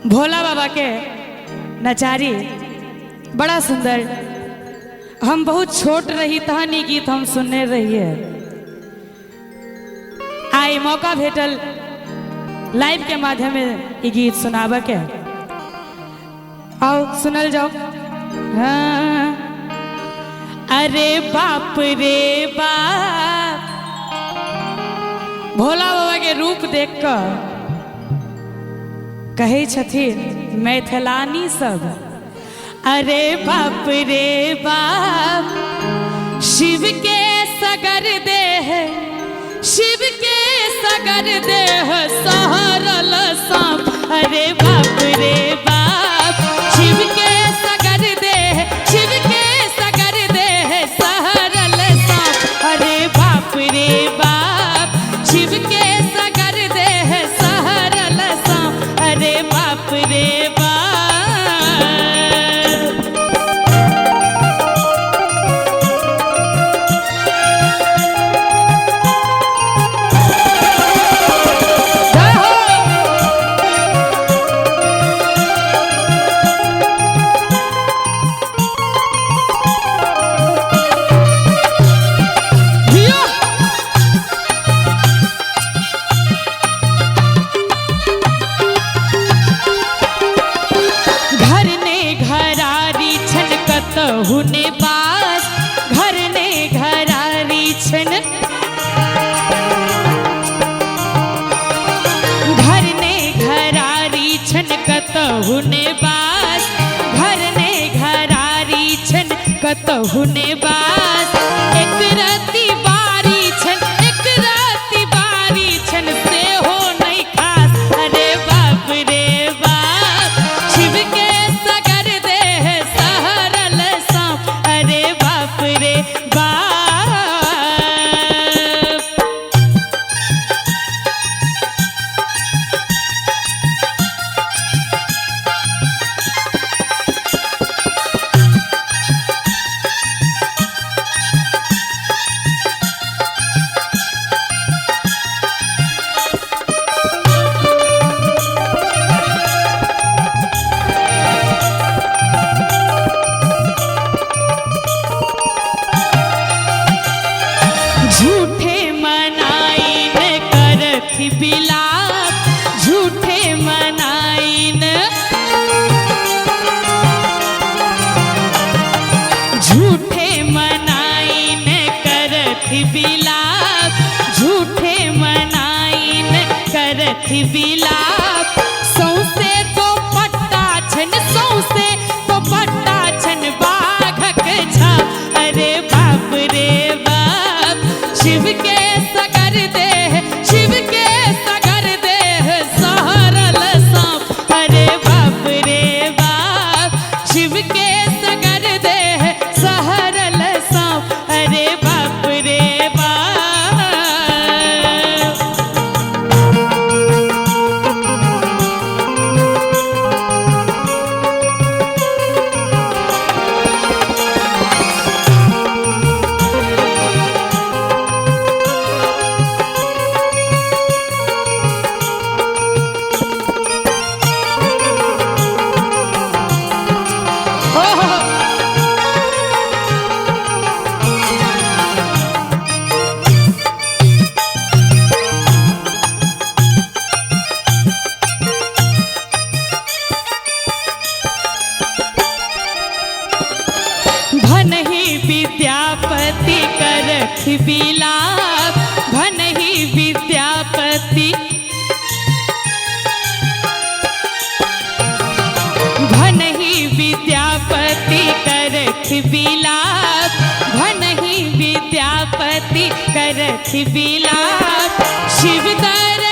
भोला बाबा के नचारी बड़ा सुंदर। हम बहुत छोट रही तहन ई गीत हम सुनने रहिए। आई मौका भेटल लाइव के माध्यम में ई गीत सुनाबे के। आओ सुनल जाओ। हाँ। अरे बाप रे बाप, भोला बाबा के रूप देख कर कहै छथिन मैथिलानी सब, अरे बाप रे बाप, शिव के सगर देह, शिव के सगर देह सहरल सांप। अरे बाप रे बाप, शिव के सगर देह, शिव के सगर देह सहरल सांप। अरे बाप रे बाप, शिव के सगर देह सहरल सांप। अरे बाप रे बाप। जय हो। जियो। घर ने घरारी छन कतहु ने बास, घर ने घरारी छन, घर ने घरारी छन कतहु ने बास, घर ने घरारी छन कतहु ने बास। एक राती बारी छन, एक राती बारी छन सेहो नहीं खास। अरे बाप रे बाप, शिव के सगर देह सहरल सांप। अरे बाप रे बाप। झूठे मनाइन करथि बिलाप, झूठे मनाइन, झूठे मनाइन करथि बिलाप, झूठे मनाइन करथि बिलाप। सौंसे तो पट्टा छन, सौंसे तो पट्टा छन बाघक छाप। अरे बाप रे बाप, शिव के सगर देह, शिव के सगर देह सहरल सांप। अरे बाप रे बाप, शिव के सगर देह सहरल सांप। अरे बाप रे बाप। ओहो। भन ही विद्यापति करथि बिलाप, भन ही विद्यापति, भन ही विद्यापति करथि बिलाप, भन ही विद्यापति करथि बिलाप। शिव दर